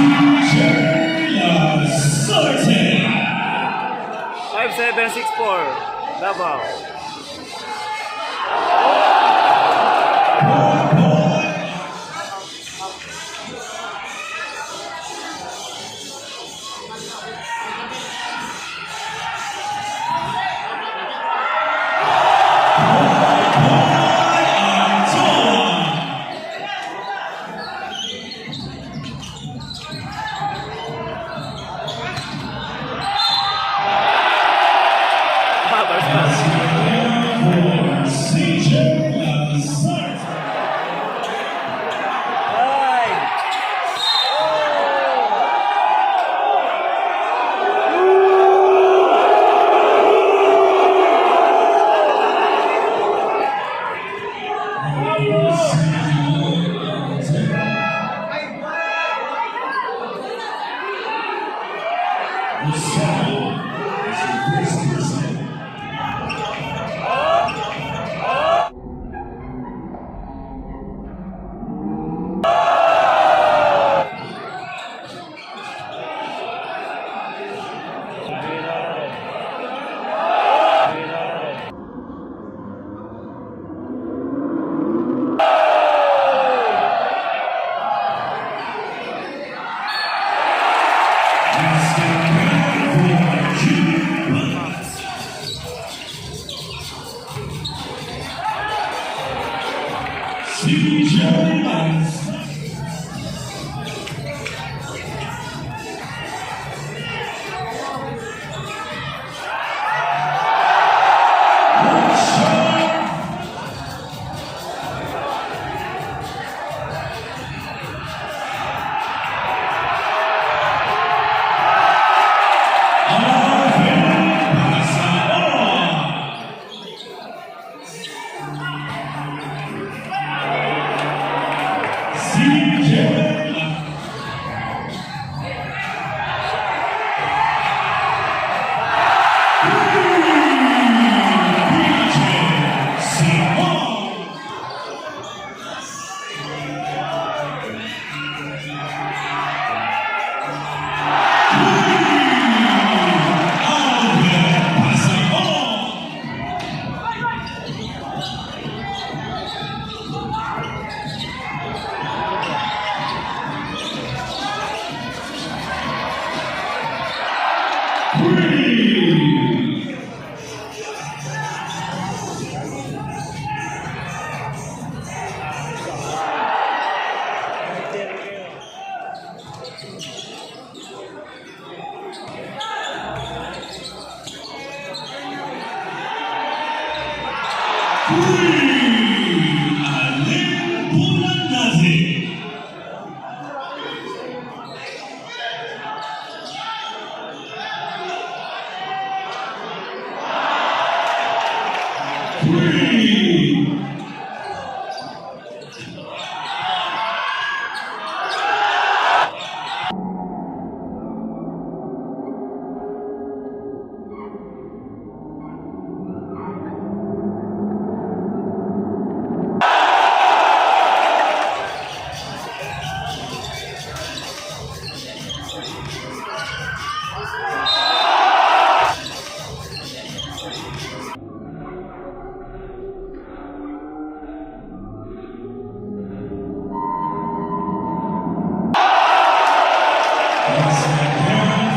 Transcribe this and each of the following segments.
CJ Lazarte. 5764, Davao. Anton. Ah, basta. For CJ Lazarte. Ay! Rosario is your first person. CJ Lazarte. Alin Bulanazi. Three.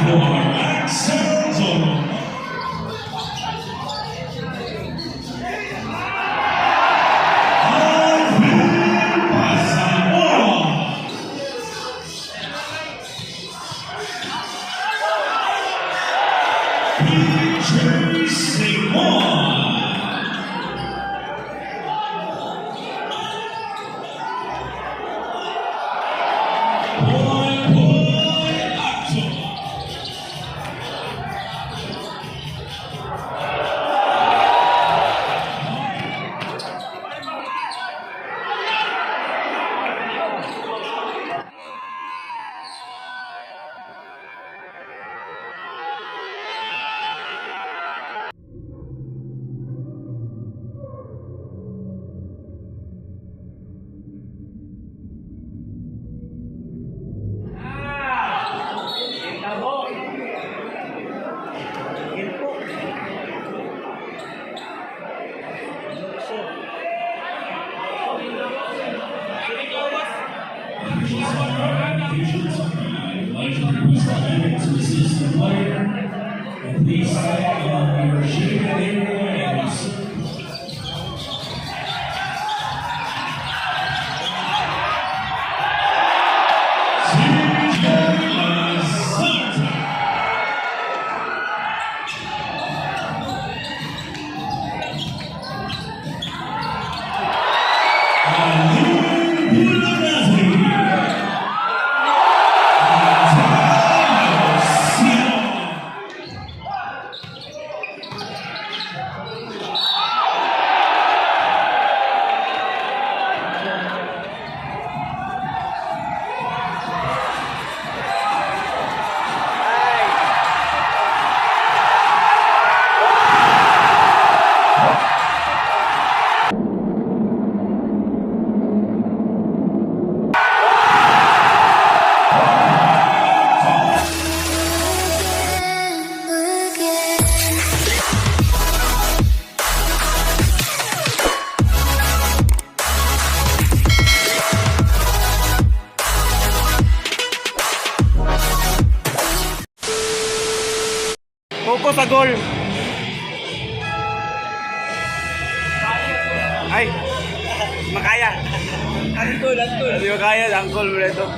For Axel Zorro. Alvin Pasaol. PJ Simon. Boy, boy, Axel. side of your Shaken Airlines. CJ Lazarte. Alin Bulanati. Sino? Ay! Again. Focus sa goal. Ay, makaya. Angkol, angkol. Hindi makaya, angkol mo ito.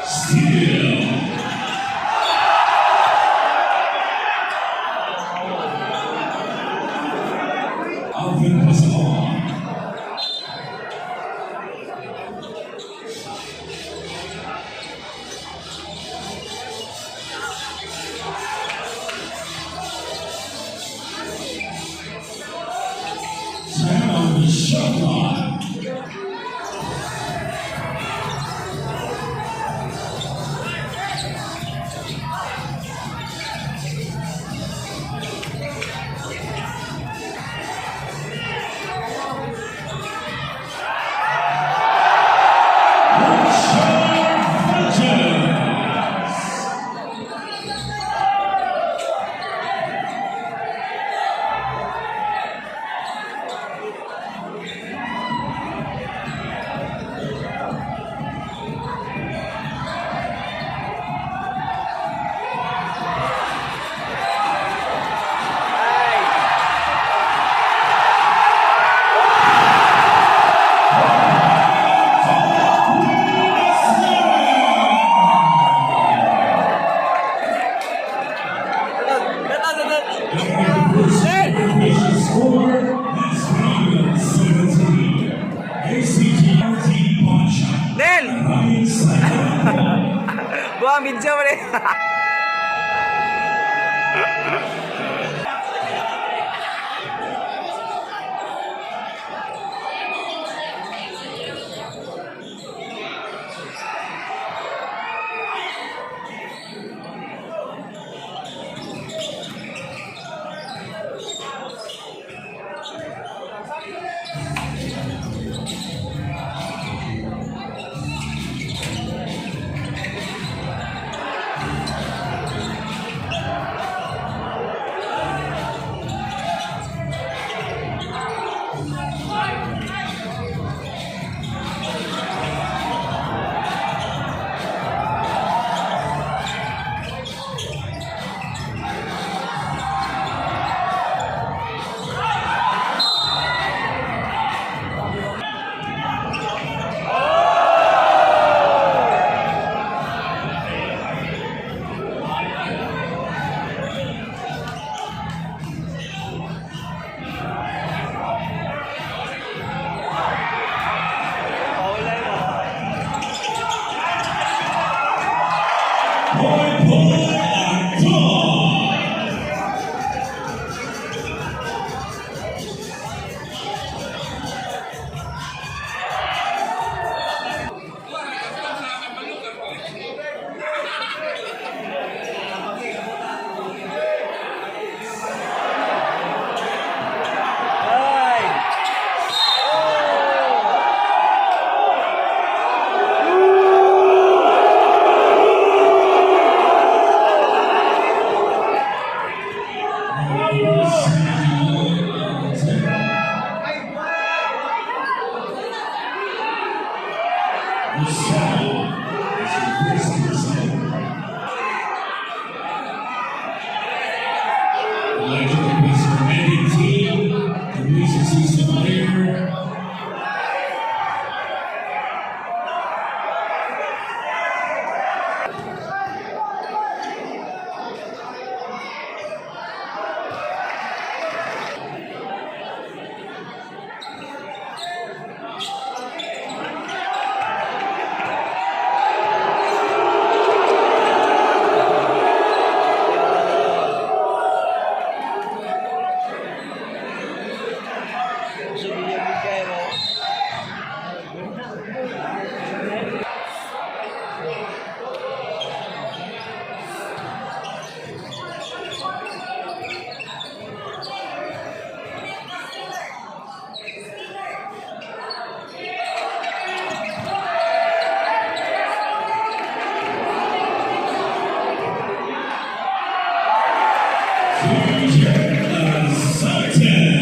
Steal. Alvin Pascal. Ten on the shot clock. Richard Funches. Ay! Score has been 17. ACT Pawnshop. Nel! Maraming salamat po. Buang video mo rin. Request our medic team to please assist the player. TJ Sultan.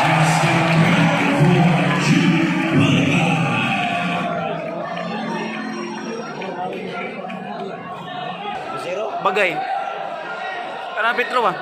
Master for Jude Malaga. Zero. Bagay. Parang Petro ba?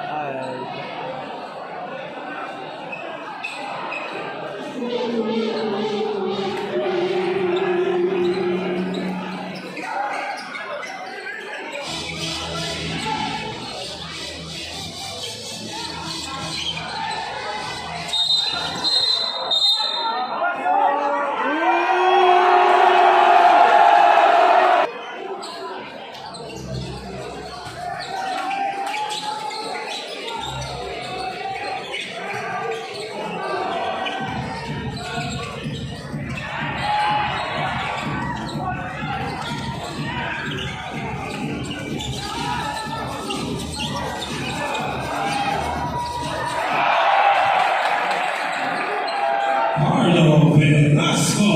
Carlo Velasco.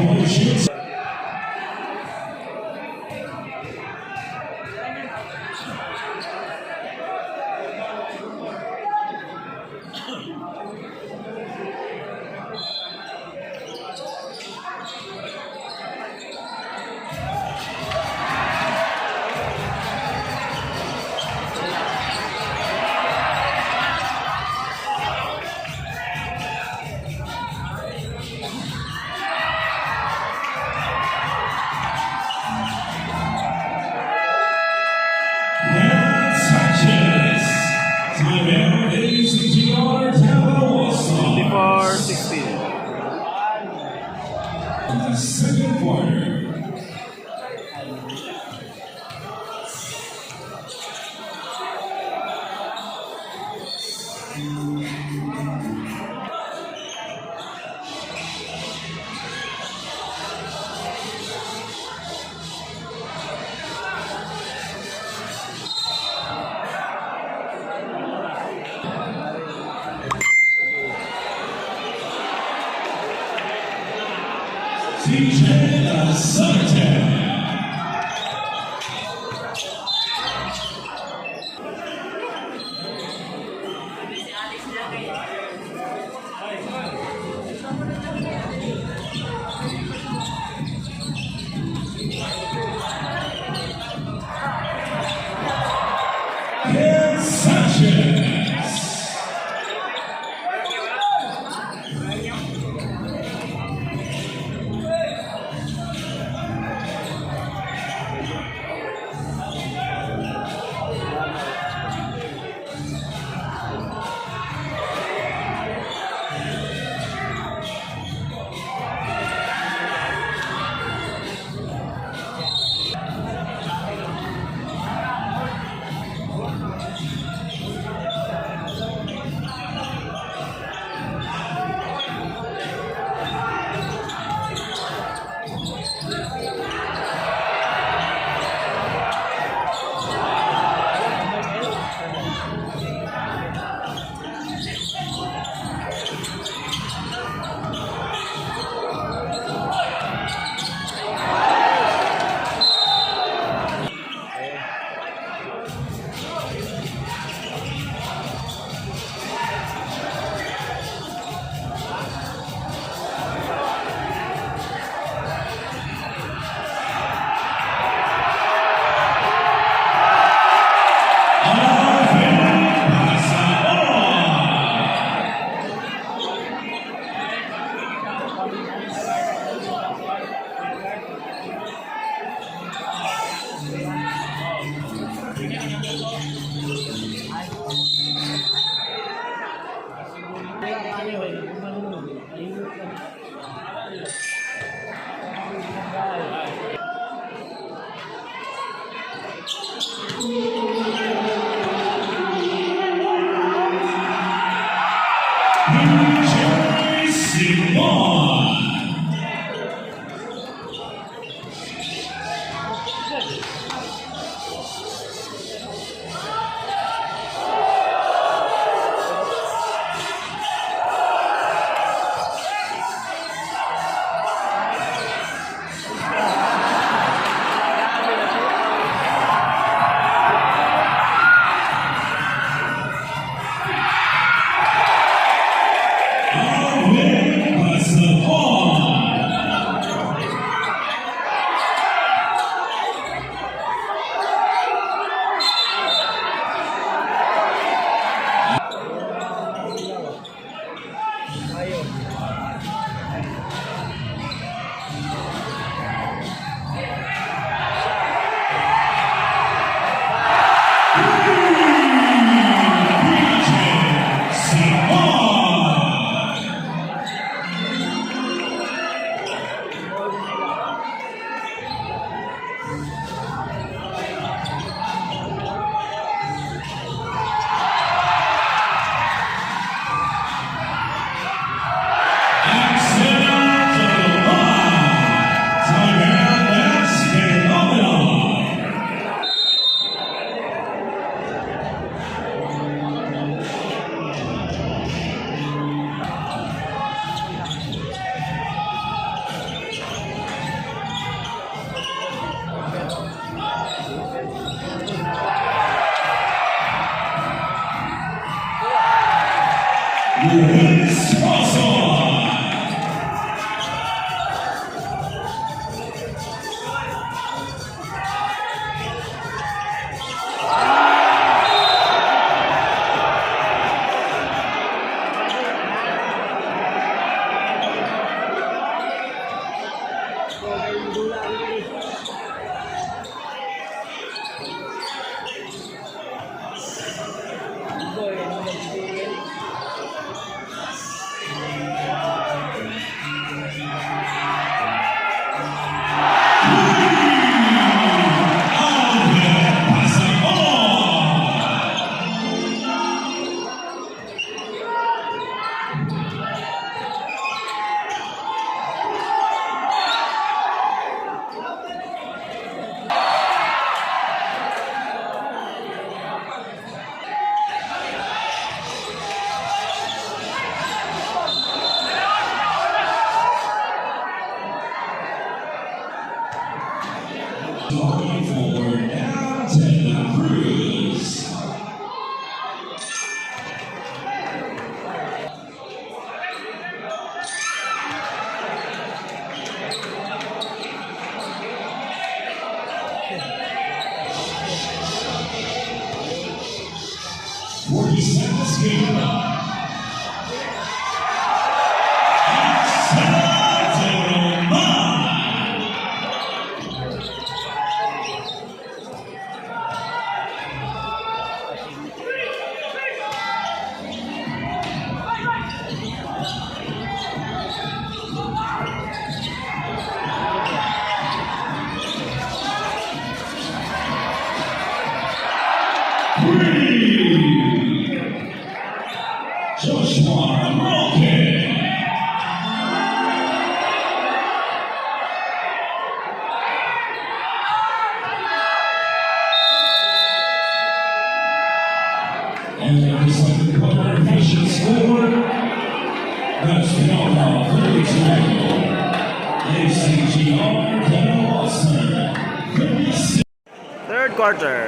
One shoots. Aaron Sanchez. Timeout, ACGR Davao All-Stars. 4-16. The second quarter. DJ Lazarte. Ken Sanchez. Alvin Pasaol. DJ Simon. Alvin Pasaol. DJ Simon. Axel Tolomon. Timeout, that's phenomenal. Luis Rosso. basket. Axel Toroman. Three. Joshua Roque. And the second quarter official score, that's Yamaha 32. ACGR Daniel Watson, 36. Third quarter.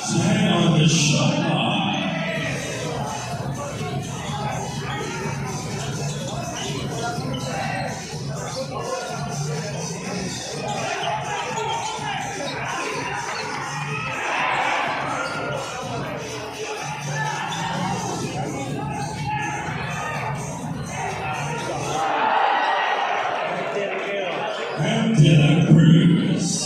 10 on the shot clock. And Dylan Cruz.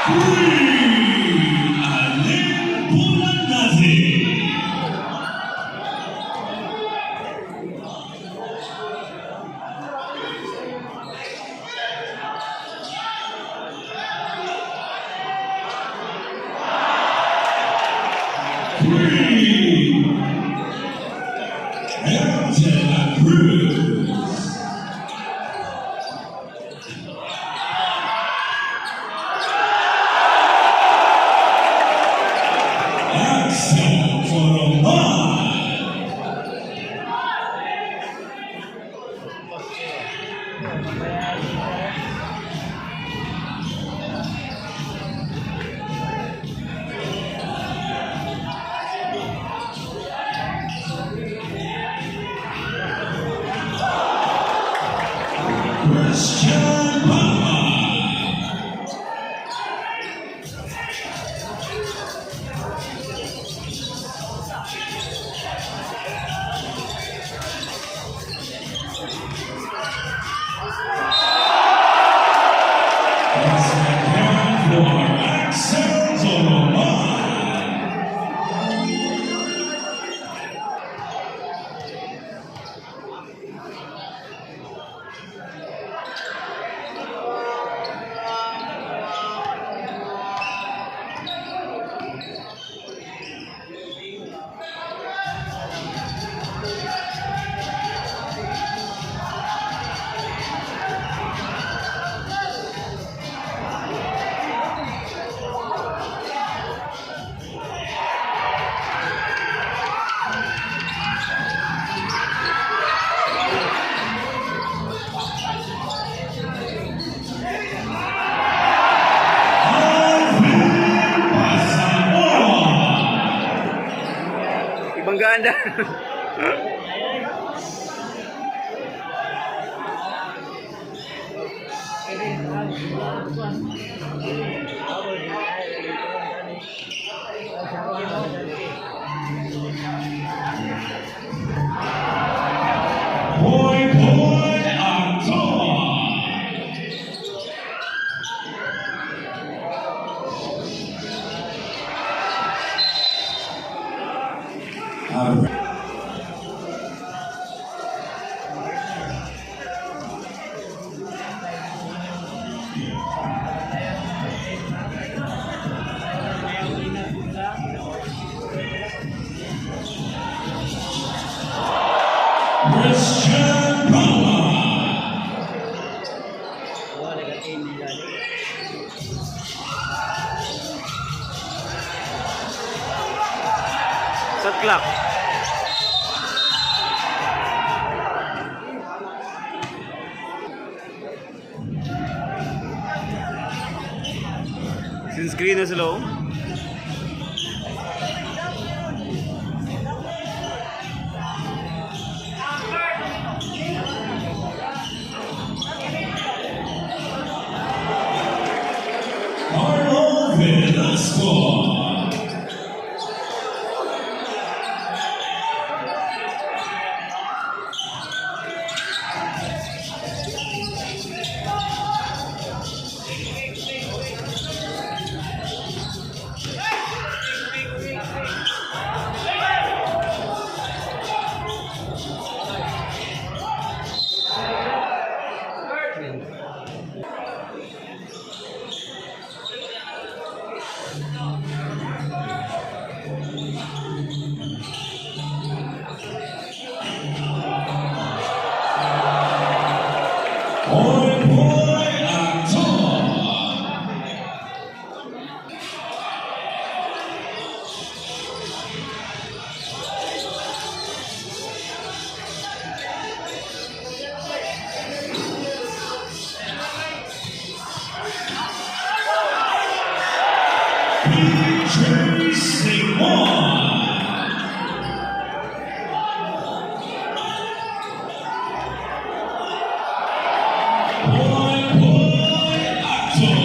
Three. Alin Bulanazi. Three. Angela Cruz. Axel Toroman. Christian Palma. That's the count for Axel Toroman. Alvin Pasamoa. Ibang ganda. Boy Boy Antoa. Christian Palma. Shot clock. clock. Since green na sila, oh. Carlo Velasco. Boy Boy Actor. PJ Simon. Boy Boy Actor.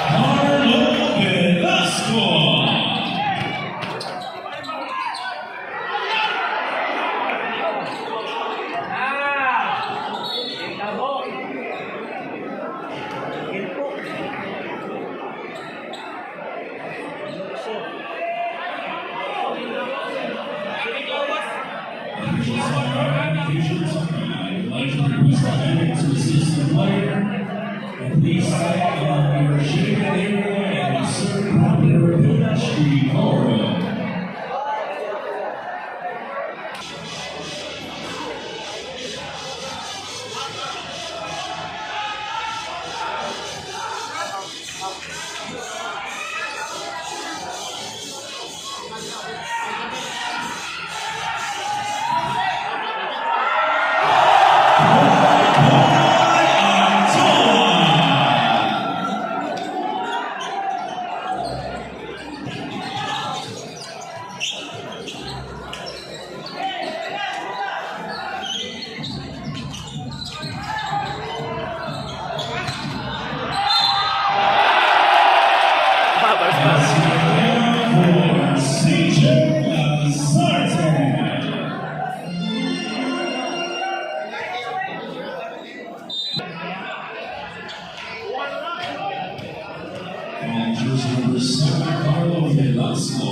Carlo Velasco. Officials, I'd like to request the medic to assist the player. And please stay on your shaded area and observe proper pitch decorum. Ah, balas pa. For CJ Lazarte. And jersey number 7, Carlo Velasco.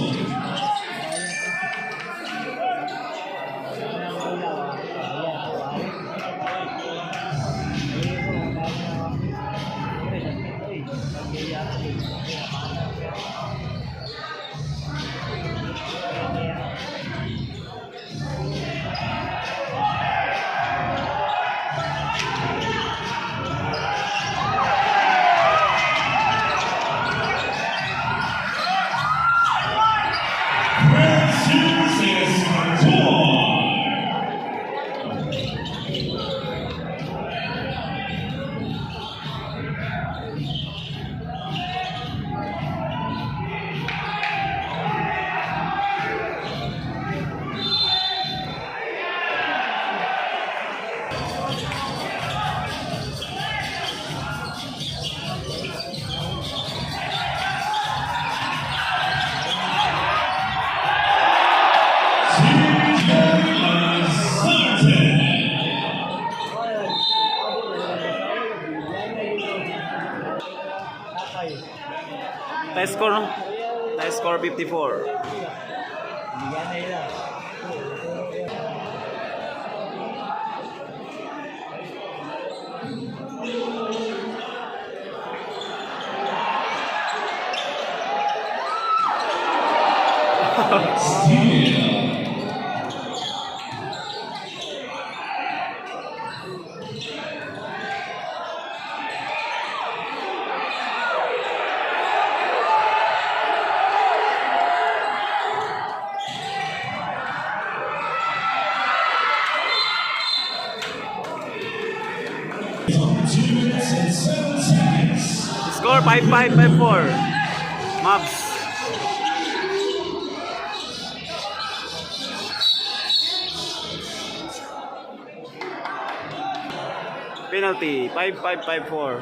Nice score, no? Nice score, 54. Bigyan na ila. Steal. It's on 2 minutes and 7 seconds. Score, 5-5-5-4. Mavs. Penalty, 5-5-5-4.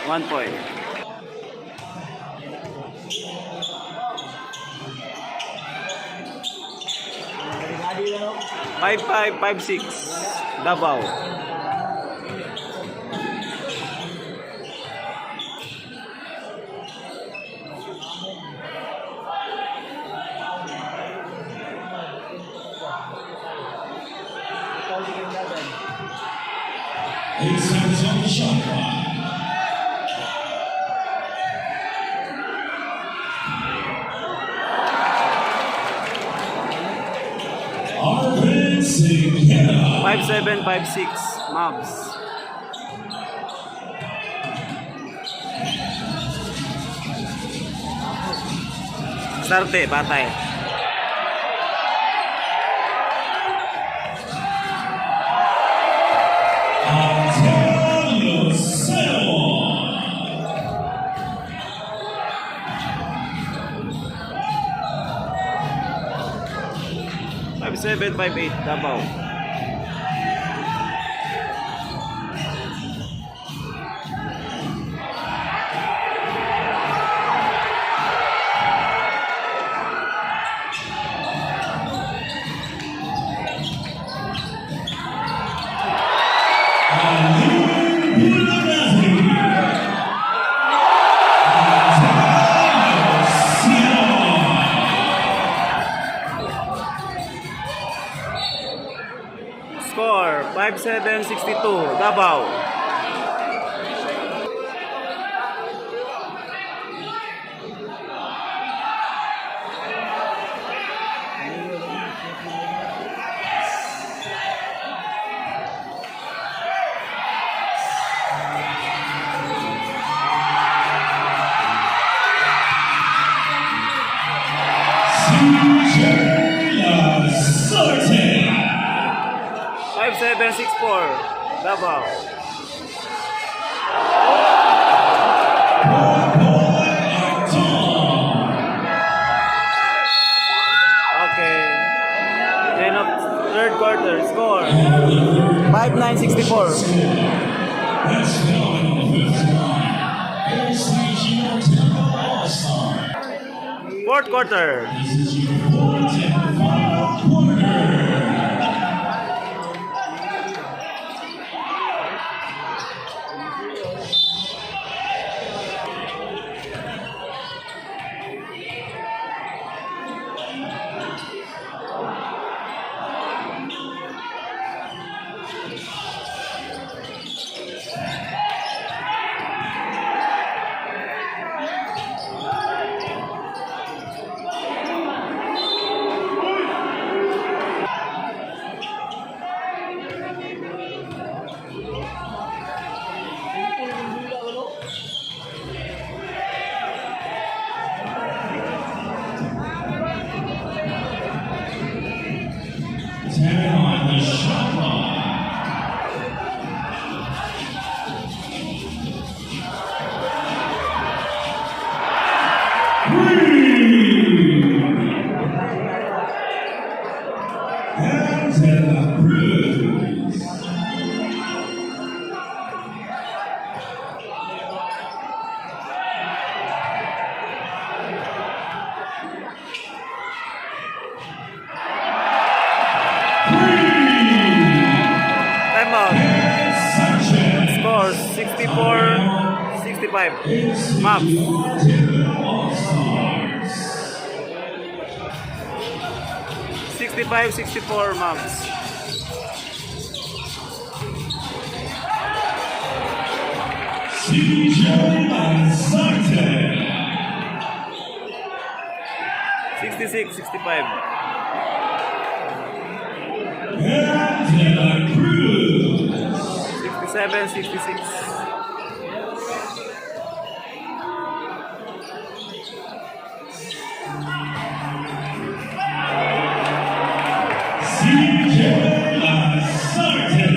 1 point. 5-5-5-6. Davao. 8 seconds on the shot clock. Arvin Sigera. 5-7-5-6. Mavs. Starte, patay. Antero Lucero. 5-7-5-8. Davao. Ali Bulanazi. Antero Lucero. Score, 5-7-62. Davao. CJ Lazarte. 5-7-6-4. Davao. Boy Anton. Okay. End of third quarter. Score, And the third 5-9-64. score. That's going on the fifth try. Here's your Temple All-Star. Fourth quarter. This is your fourth and final quarter. 10 on the shot clock. Three. And De La Cruz. Three. 65. Mavs. All-Stars. 65-64, Mavs. CJ Lasarte. 66-65. And De La Cruz. 67-66. CJ Lasarte.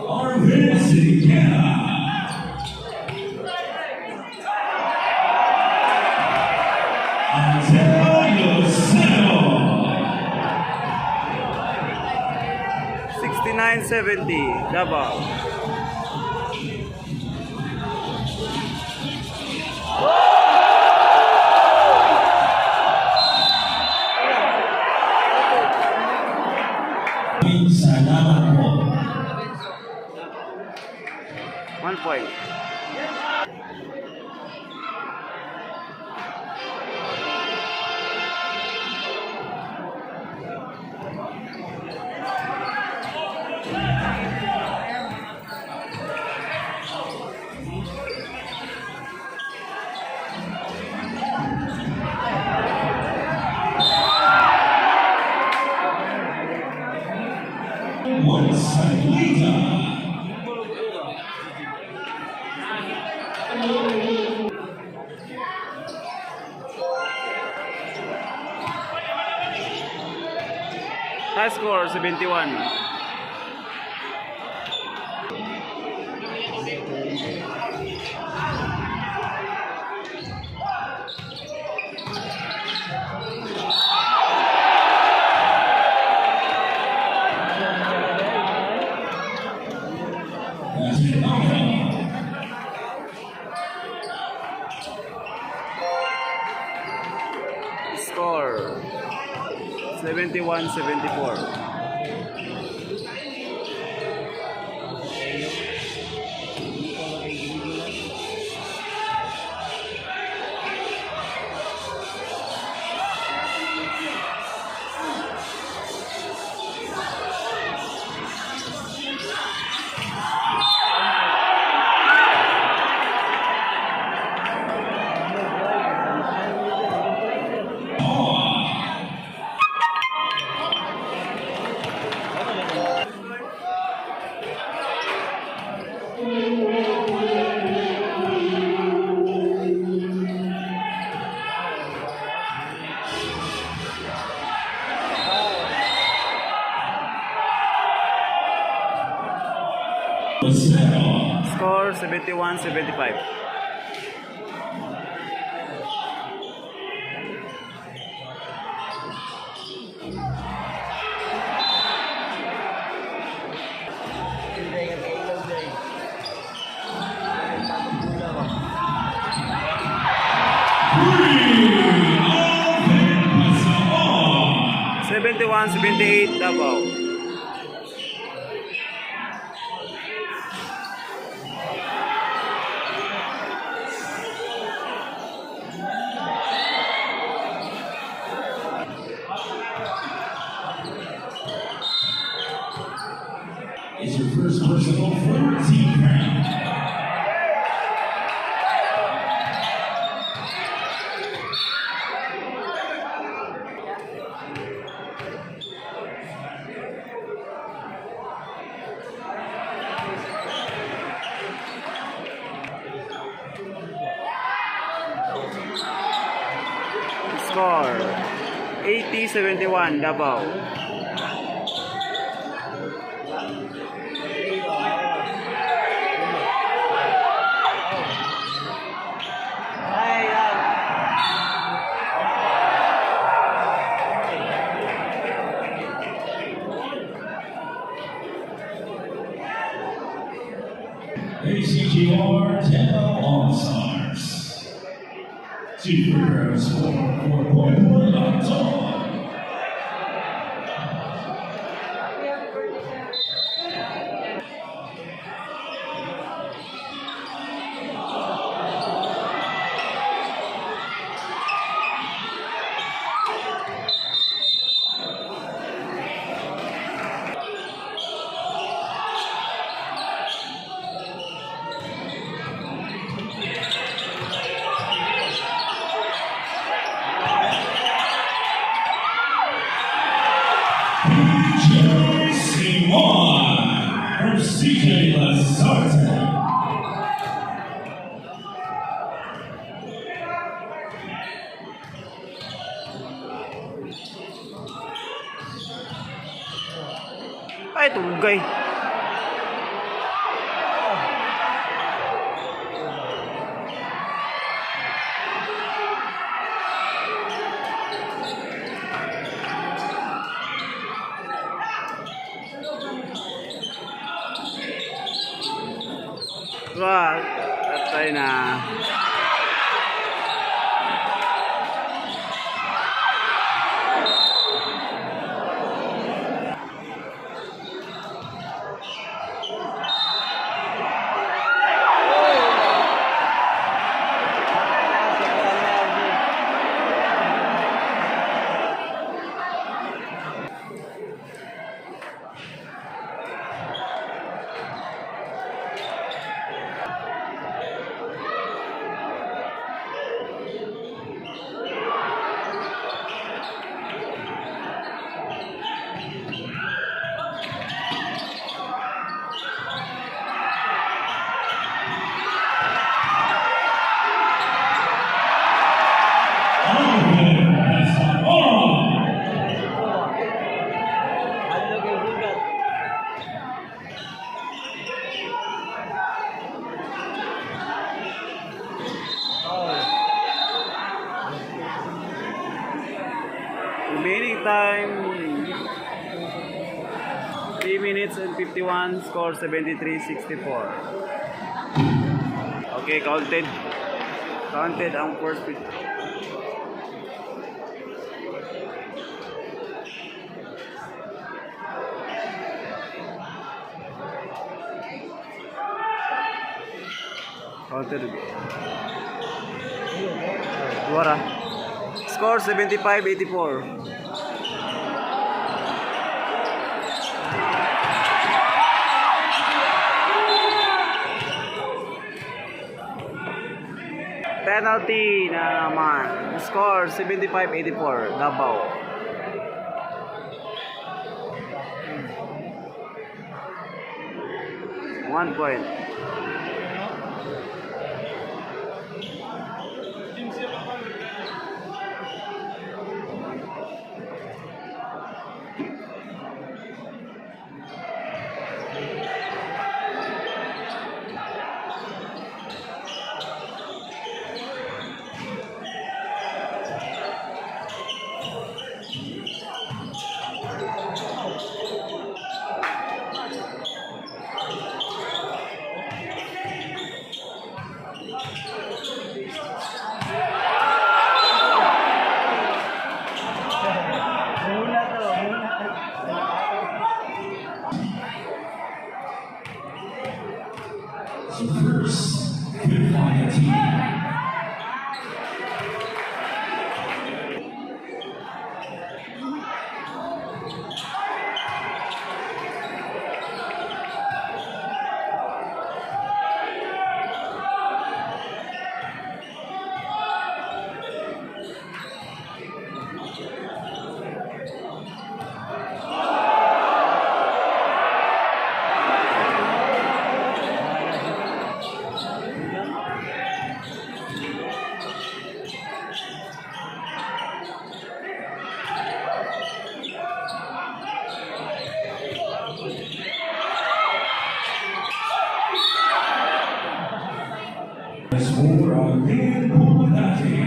Arvin Siquera. Antero Lucero. 69-70, Davao. Salamat po. 1 point. One Saglita. High score, 71. Castellano. Score, 71-74. Lucero. Score, 71-75. Hindi ka kailaw dahil. Tapos gula ba? Alvin Pasaon. 71-78, Davao. Is your first personal 14 round. Score, 80-71, Davao. Ay, ay. ACGR Davao All-Stars. Two free throws for Boy Boy Anton. PJ Simon from CJ Lazarte. Ay, tugay. Wah, patay na. Oh! Ano kay Hugat? Remaining time 3 minutes and 51, score 73-64. Okay, counted. Counted ang first pick. Counted. Duara. Score 75-84. Penalty na naman. Score 75-84. Davao. 1 point. Muna to, muna. So first, good find team. Score on Dan Pumanati.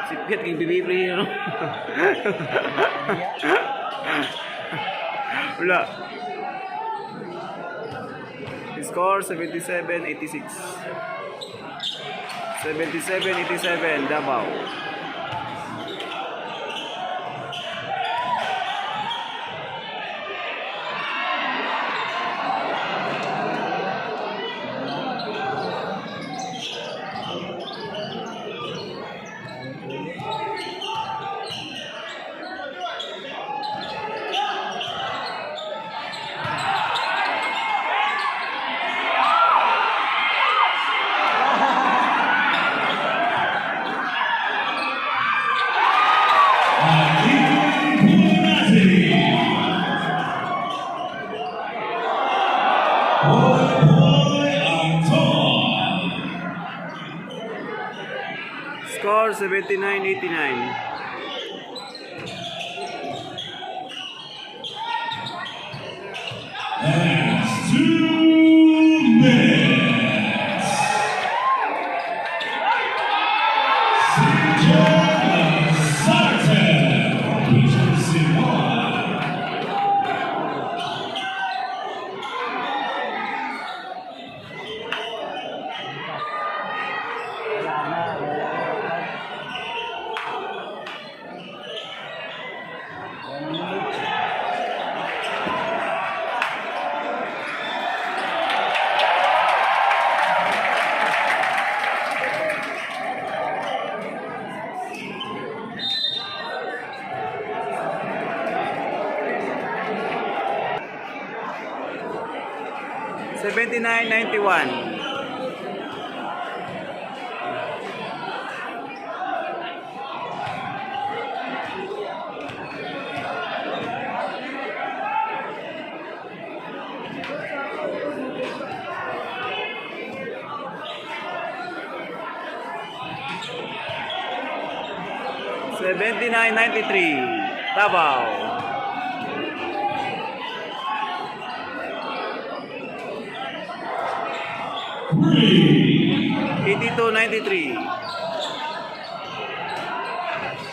Sipit kay bibibri no. Wala. Score 77-86. 77-87, Davao. Punati. Boy, boy, Anton. Score 79-89. Last 2 minutes. CJ Sartre, Peter Simon. Wala na, wala na. 1 minute. 79-91. 79-93. Davao. Three. 82-93.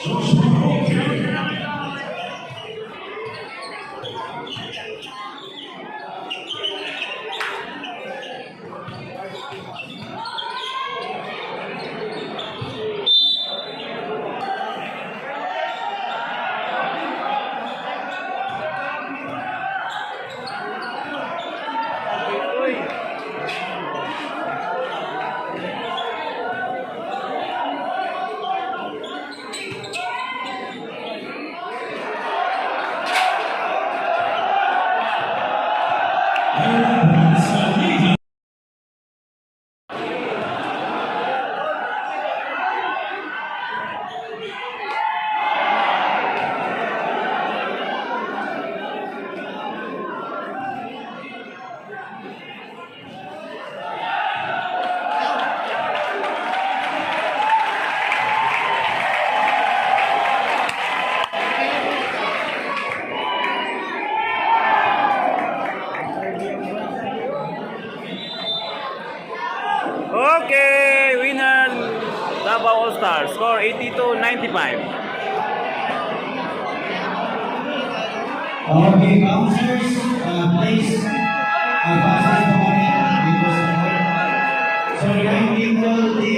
Joshua Roque. Uy. Aaron Salida. Okay, winner Davao All Stars. Score 82-95. Okay, bouncers, please, fasten po kami dito sa court. So, remind people the